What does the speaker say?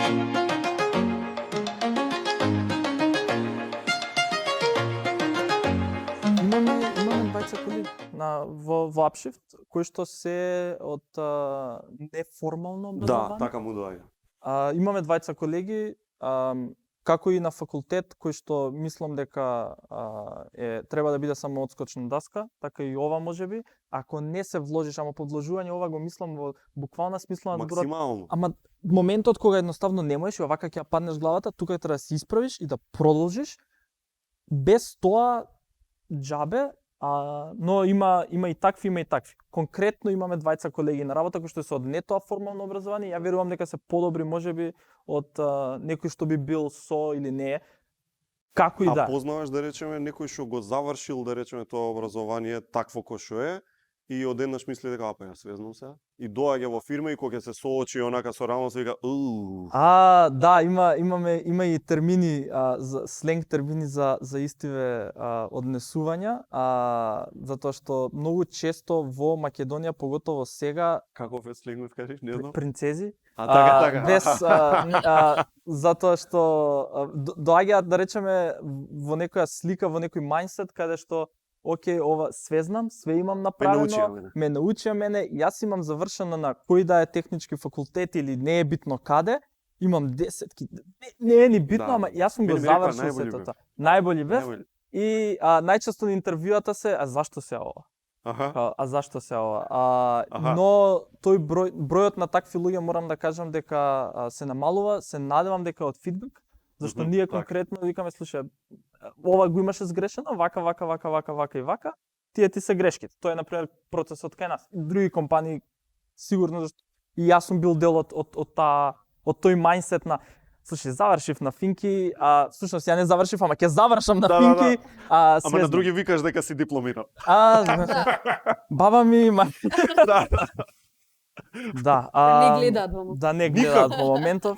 Имаме двајца коли во Upshift, кои што се од неформално Да, образование. така му доаѓа. Имаме двајца колеги, како и на факултет, кој што мислам дека треба да биде само одскочна даска, така и ова можеби. Ако не се вложиш, ама подложување ова го мислам во буквална смисла на зборот. Максимално. Ама моментот кога едноставно не можеш и овака ќе ја паднеш главата, тука треба да се исправиш и да продолжиш. Без тоа џабе, но има и такви, има и такви. Конкретно имаме двајца колеги на работа кои што се од не тоа формално образование. Ја верувам дека се подобри можеби од некој што би бил со или не. Како и да. Познаваш да речеме некој што го завршил да речеме тоа образование такво кој што е и одеднаш мисли дека апа ја свезнам се и доаѓа во фирма и кога ќе се соочи онака со реалност вика да, има и термини, сленг термини за истиве однесувања, затоа што многу често во Македонија, поготово сега, каков е сленгот кажеш, не знам. Принцези. Така. Без затоа што доаѓаат да речеме во некоја слика, во некој мајндсет каде што окей, ова све знам, све имам направено, ме научија мене, јас имам завршено на кој да е технички факултет или не е битно каде, имам десетки, не е ни битно, ама јас сум го завршил сето тоа. Најболи бев. И најчесто на интервјуата се, зашто се ова? Зашто се ова? Но тој бројот на такви луѓе морам да кажам дека се намалува, се надевам дека од фидбек, зашто ние конкретно викаме, слушај, ова го имаше сгрешено, вака и вака, тие ти се грешките. Тоа е например процесот кај нас. Други компании сигурно зашто и јас сум бил дел од тој мајндсет на слушај, завршив на Финки, всушност ја не завршив, ама ќе завршам на Финки. Ама на други викаш дека си дипломиран. Баба ми има. Да, не гледаат во моментов. Да, не гледаат во моментов.